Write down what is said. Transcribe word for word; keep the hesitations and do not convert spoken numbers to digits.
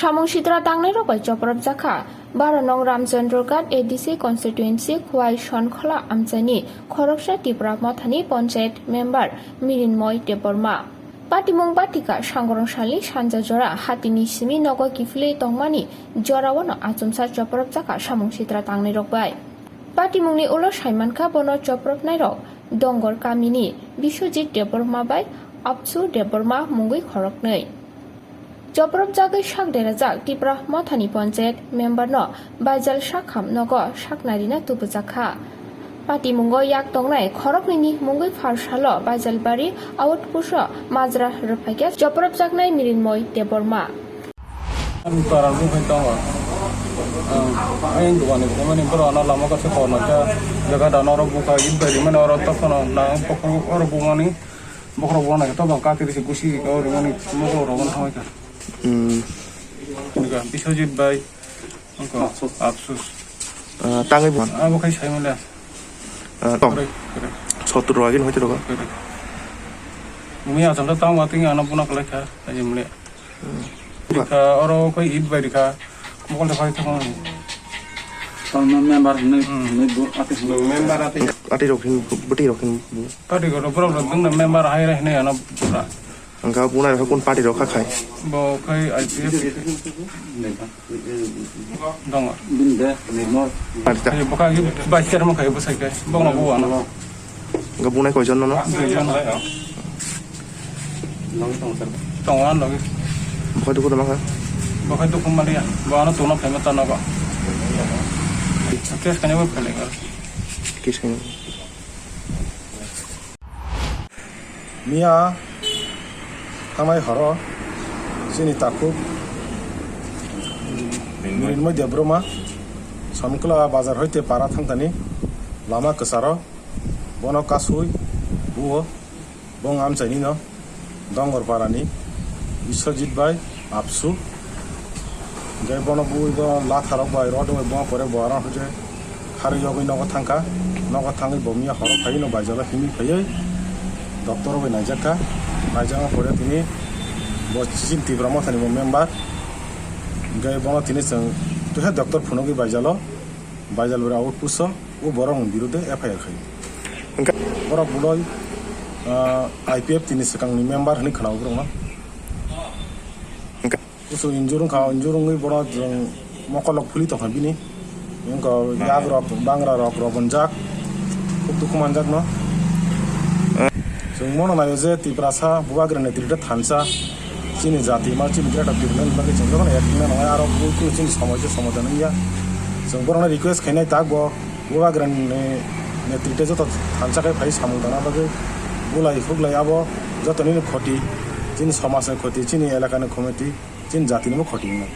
Samung sitra tangnairok bai chopropjakha baro nong Ramchandra Ghat A D C constituency Khwai Sonkhola amchaini khoroksa Tipra Mothani Panchayat member Mirinmoi Debbarma. Patimung batika Sangorong salni sanja jora hatini simi nogo kiphilwi tongmani jorao no achomsa chopropjakha samung sitra tangnairok bai. Patimungni ulo saimankha bono chopropnairok Dongor kamini Biswajit Debbarma bai Apsu Debbarma mungwi khoroknwi. Chopropjagwi sak derajak Tipra Mothani Panchayat member no Baijal sakham nogo saknarina tubujakha. Patimungo yak tongnai khoroknwini mungwi pharsalo Baijalbari outpost o majra rwphaikha chopropjaknai Mirinmoi Debbarma. Ang para bung hai tongo. Ang, ang dukan ni mani boro ano lama kasi kono ka jaga dano oro buka id bari mani oro tokono na pokok oro bumani. Bokhorok bo naikhe tobang kati risi gusi rikha, orimani mokol rok wng thangwi kha. Hmm. Biswajit bai wngkha Apsus. Ah, tangwi bo. Abo khai sai mole. Ah, tong. Kore, kore. Sotur rok agin hoite rok. Kore. Umi asal ta tang wating ana buna kalai kha, aje mole. Rikha, oro koi id bai rikha. Mokol de phai thangmani. Tang member hinwi, hmm, hinwi bu ati hinwi. Member ati. Ati rok hin, bwtwi rok hin bu. Party kotor borok rok dwngna member hai re hinwi ano pura. Ang ka bunai rok kun party rok kha khai. Bo khai I P F. Dong. Binde, Nirmal. Party ta. Khai bo khai vice chairman khai bo sai khai. Bo no bo ano. Ga bunai koi jon no? Dui jon. Logi tongo sir. Tongo ano logi. Bukhai dukhu tongma kha? Bukhai dukhu maliya. Bo ano tongna phaima ta nogo. Case khaina bo phailai kha. Case khaina. Miya thangnai horo chini takhuk Mirinmoi Debbarma Sonkhola bazar hoite para thangthani lama kwcharo. Bono kasui buo bong amchaini no Dongor parani Biswajit bai Apsu. Hingke bono bui bono latharok bai rod bai bono pore bo aro hwnkhe kharwi yogwi nogo thangkha. Nogo thangwi bo miya horo phaiwi no baijalo himwi phaiwi doctor bai naijakha. Naijakma pore tini bo chini Tipra Mothani bo member. Hingke bono tini chwng teha doctor phunugwi baijalo. Baijal bwrwi outpost o, o borok ni birude F I R khai. Hingke borok budoi, ah, I P F tini swkang ni member hinwi khwnao borok no. Hingke kusu injur wngkha, injur wngwi borok chwng mokol rok phuli tongkha bini. Wngkha yak rok, bangra rok, rok bonjak, khub dukhu manjak no. Chwng bono naio je Tiprasa Bubagra netrite thansa chini jati ma chini greater Tipraland bagwi chwng jotono ek wngna nangnai, aro bui kunu chini somosya somadhan wngya. Chwng borokno request khainai tak bo Bubagra ni netrite joto thansa khai phai samung tangna bagwi bulai huklai abo joto nini khoti, chini somaj ni khoti, chini elaka ni khoti, chini jati ni bo khoti wngnai.